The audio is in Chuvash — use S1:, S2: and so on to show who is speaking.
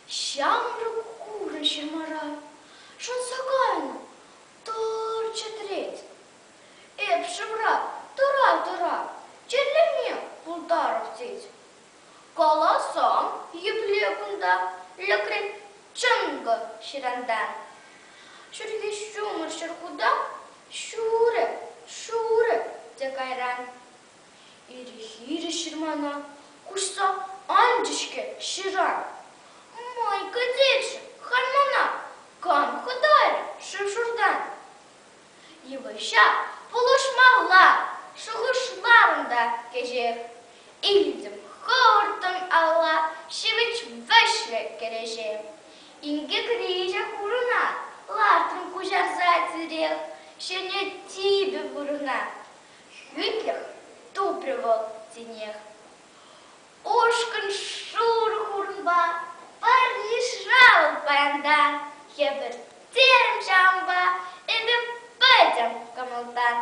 S1: Ҫамрӑк хурӑн ҫырмара шӑнса кайнӑ, тӑр чӗтрет. Эп шывра тӑра-тӑра чирлеме пултарӑп тет. Каласам, епле кунта лекрӗн чӑнкӑ ҫырантан. Ҫурхи ҫумӑр ҫӗр хута ҫурӗ, шурӗ те кайран. Ире-хирӗҫ ҫырмана куҫса анчӗ-ҫке ҫыран. Май кӗтет-ши халь мана, кам хӑтарӗ шыв-шуртан? Йывӑҫа пулӑшмалла шухӑшларӑм та кӗҫех. Илтӗм хӑвӑрттӑн алла ҫивӗч вӗҫлӗ кӗреҫе. Инкекри ҫак хурӑна лартрӑм куҫарса тӳрех ҫӗнӗ типӗ вырӑна. Хӳтлӗх тупрӗ вӑл тинех. Ушкӑн шурӑ хурӑнпа пӗр йышра вӑл паянтан. Хӗпӗртерӗм ҫавӑнпа эпӗ пӗтӗм кӑмӑлтан.